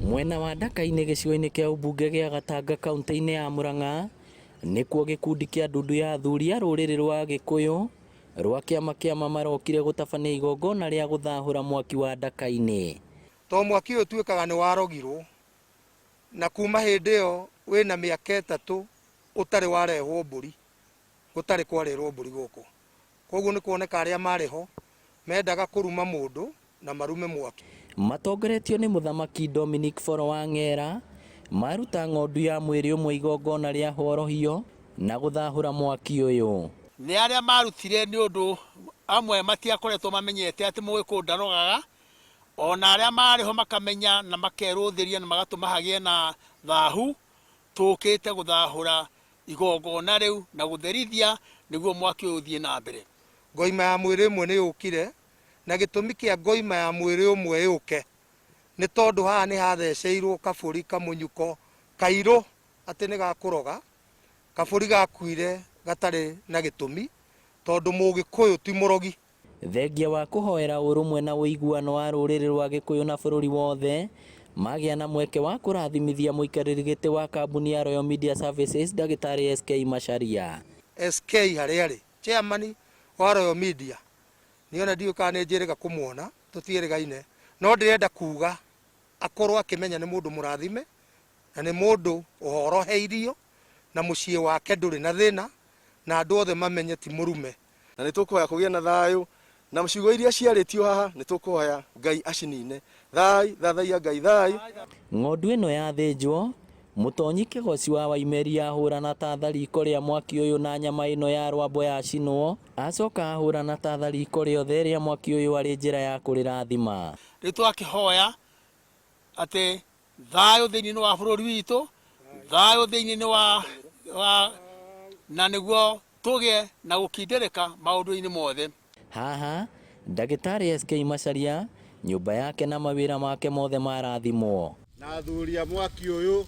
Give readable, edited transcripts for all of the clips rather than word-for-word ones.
Mwena wa Ndaka-inĩ gĩcigo-inĩ kĩa ũmbunge gĩa Gatanga kaunti-inĩ ya Murang'a nĩkuo gĩkundi kĩa ndundu ya athuri a rũrĩrĩ rwa Gĩkũyũ rwa kĩama kĩa ma marokire gũtabania igongona rĩa gũthahũra mwaki wa Ndaka-inĩ. To mwaki ũyũ ũtuĩkaga nĩ warogirwo na kuma hĩndĩ ĩyo wĩna mĩaka ĩtatũ ũtarĩ warehwo mbũri, gũtarĩ kwarĩrwo mbũri gũkũ. Kwoguo nĩ kuoneka arĩa marĩ ho mendaga kũruma mũndũ na marume mwaki. Matongoretio nĩ Mũthamaki Dominic Boro wa Ng'era, maruta ng'ondu ya mwĩrĩ ũmwe igongona rĩa horohio na gũthahũra mwaki ũyũ. Nĩ arĩa marutire nĩ ũndũ amwe matiakoretwo mamenyete atĩ Mũgĩkũyũ ndarogaga, o na arĩa marĩ ho makamenya na makerũthĩria na magatũma hagĩe na thahu, tũkĩte gũthahũra igongona rĩu na gũtherithia nĩguo mwaki ũyũ ũthiĩ na mbere. Ngoima ya mwĩrĩ ĩmwe nĩ yũkire, na gĩtũmi kĩa ngoima ya mwĩrĩ ũmwe yũke nĩ tondũ haha nĩ hatheceirwo kabũri kamũnyuko kairũ atĩ nĩ ga kũroga, kabũri gakuire gatarĩ na gĩtũmi tondũ Mũgĩkũyũ ti mũrogi. Thengia wa kũhoera ũrũmwe na ũiguano wa rũrĩrĩ rwa Gĩkũyũ na bũrũri wothe, magĩa na mweke wa kũrathimithia mũikarĩri gĩtĩ wa kambuni ya Royal Media Services Ndagĩtarĩ SK Macharia. SK harĩa arĩ, chairman wa Royal Media, niĩ ona ndiũĩ kana nĩ njĩrĩga kũmuona, tũtiĩrĩgaine, no ndĩrenda kuga akorwo akĩmenya nĩ mũndũ mũrathime na nĩ mũndũ ũhoroheirio na mũciĩ wake ndũrĩ na thĩna na andũ othe mamenye ti mũrume. Na nĩ tũkũhoya kũgĩe na thayũ, na ciugo iria ciarĩtio haha nĩ tũkũhoya Ngai acinine. Thai, thathaiya Ngai, thai. Ng'ondu ĩno yathĩnjwo, Mũtonyi Kĩgoci wa Waimeri ahũrana ta thariko rĩa mwaki ũyũ na nyama ĩno ya rwambo yacinwo, acoka ahũrana ta thariko rĩothe rĩa mwaki ũyũ arĩ njĩra ya kũrĩrathima. Rĩu twakĩhoya atĩ thayũ thĩinĩ wa bũrũri witũ, thayũ thĩinĩ wa, wa na nĩguo tũgĩe na gũkindĩrĩka maũndũ-inĩ mothe. Haha, Ndagĩtarĩ SK Macharia, nyũmba yake na mawĩra make mothe marathimwo. Na athuri a mwaki ũyũ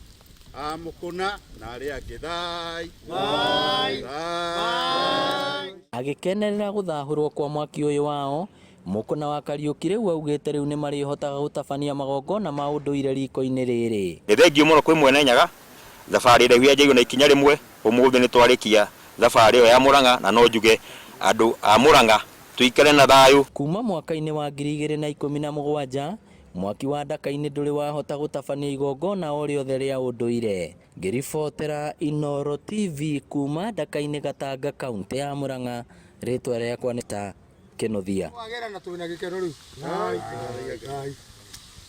a Mũkũna na arĩa angĩ thai. Thai. Thai. Agĩkenerera gũthahũrwo kwa mwaki ũyũ wao, Mũkũna wa Kariũki rĩu augĩte rĩu nĩmarĩhotaga gũtabania magongona ma ũndũire riko-inĩ rĩrĩ. Nĩ thengiũ mũno kwĩ Mwene Nyaga, thabarĩ ndaihu yanjĩrĩirio na ikinya rĩmwe, ũmũthĩ nĩ twarĩkia thabarĩ ĩyo ya Mũrang'a na no njuge andũ a Mũrang'a tũikare na thayũ. Kuma mwaka-inĩ wa 2017, mwaki wa Ndaka-inĩ ndũrĩ wahota gũtabania igongona o rĩothe rĩa ũndũire. Ngĩribotera Inooro TV kuma Ndaka-inĩ Gatanga kauntĩ ya Mũrang'a, rĩtwa rĩakwa nĩ ta Kĩnuthia. Wagera na twĩna gĩkeno rĩu. Thai. Thai.